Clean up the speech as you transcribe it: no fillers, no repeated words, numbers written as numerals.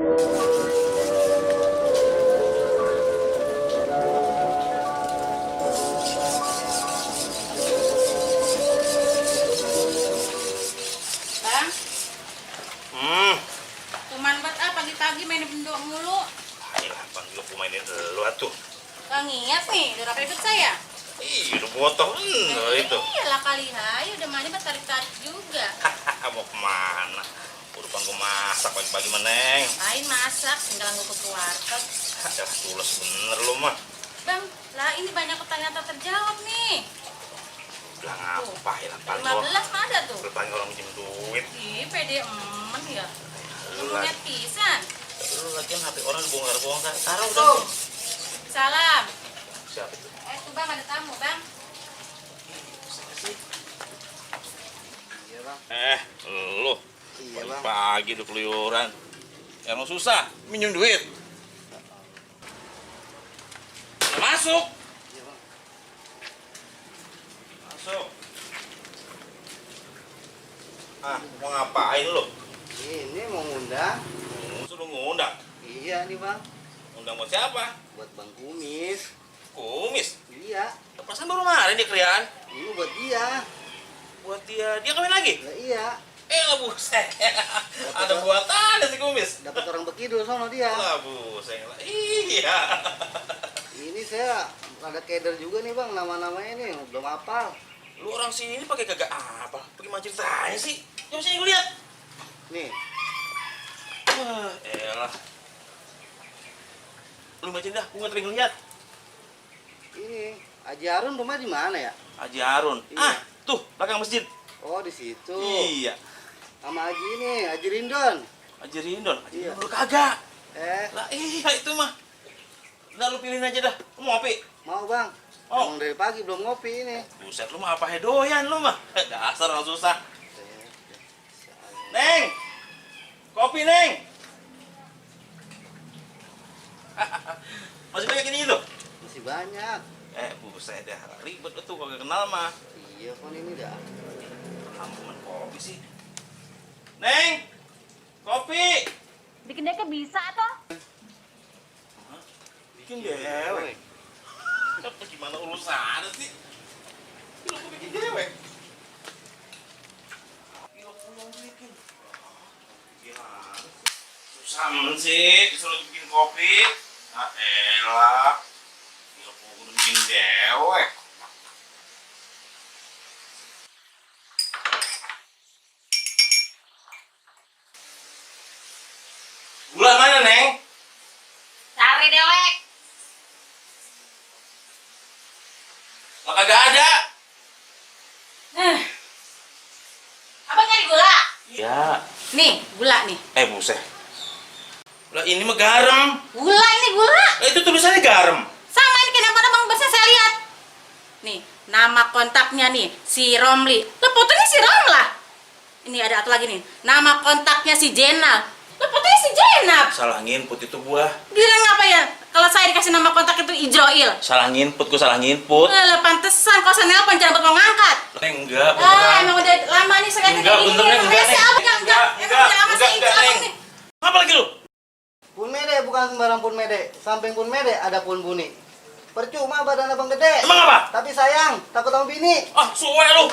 Bang, cuman buat pagi-pagi main bendok mulu. Ayolah, panggil lu mainin dulu atuh. Gak ngiat nih, udah berapa ikut saya? Ih, udah botol itu. Iyalah kali, hai, udah mandi tarik-tarik juga. Mau kemana? Udah gue masak pagi-pagi meneng. Lain masak, tinggal gue ke warteg. Ya tulus bener lu mah. Bang, lah ini banyak pertanyaan tak terjawab nih. Bilang apa ya lah, paling 15 mah ada tuh. paling orang minjem duit. Ih, pede emen ya. Lu Lu liat pisan. lagi HP orang bongkar-bongkar. Taruh Tuh. dong. Salam. Siapa itu? Tuh bang, ada tamu bang. Iya bang. Lu Iya bang. pagi udah keluyuran. Emang susah minjem duit. Masuk. Iya bang. Masuk. Mau ngapain lu? Ini mau ngundang. Suruh ngundang. Iya nih bang. Undang buat siapa? Buat bang Kumis. Kumis. Iya. Perasaan baru kemarin dia kerjaan. Ini buat dia. Buat dia kawin lagi? Ya, iya. Lah buset. Ada buatannya si Kumis. Dapat orang bekidul sama dia. Lah buset. Iya. Ini saya ada keder juga nih bang. Nama-namanya nih belum hafal. Lu orang sini pakai kagak apa? Pakai macam tanya sih. Coba sini gue lihat. Nih. Wah, elah. Lu bacain dah, gue nggak tering ngeliat. Ini Haji Harun rumah di mana ya? Haji Harun. Iya. Tuh, belakang masjid. Oh di situ. Iya. Sama Haji ini, Haji Rindon. Haji Rindon. Haji Iya. Rindon kagak. Lah Iya itu mah. Udah lu pilihin aja dah. Lu mau ngopi? mau bang. Oh. Emang dari pagi belum ngopi ini. Buset, lu mah apa hedoyan lu mah. Dasar orang susah. Neng. Kopi, Neng. Masih banyak ini tuh. Masih banyak. Buset dah. Ribet lu tuh kalau gak kenal mah. Iya kan ini dah. Ampunan kopi sih. Neng. Kopi. Bikin deka bisa toh? Bikin dewek. Gimana urusannya sih? Lu kok bikin dewek? Gila pulang bikin. Gimana sih? Susah men sih disuruh bikin kopi. Elah. Gila pulang bikin dewek. Gula mana, Neng? Cari dewek. Lah kagak ada. Abang nyari gula? Iya. Nih, gula nih. Buset. Lah ini mah garam. Gula ini gula. Lah itu tulisannya garam. Sama ini kan yang pada bang bersih saya lihat. Nih, nama kontaknya nih si Romli. Lah fotonya si Romlah. Ini ada satu lagi nih. Nama kontaknya si Jenal. Lah fotonya si Jenal. Salah nginput itu gua. Bilang apa ya? Kalau saya dikasih nama kontak itu Ijroil. Salah nginput, gua salah nginput. Lah pantesan kalau saya nelpon jangan buat mau ngangkat. Enggak, Emang udah lama nih saya Enggak, bener, Neng. Enggak, Neng. Enggak, Neng. Apa lagi lu? Pun Mede bukan sembarang Pun Mede. Samping Pun Mede ada Pun Buni. Percuma badan abang gede. Emang apa? Tapi sayang, takut sama bini. Suwe lu.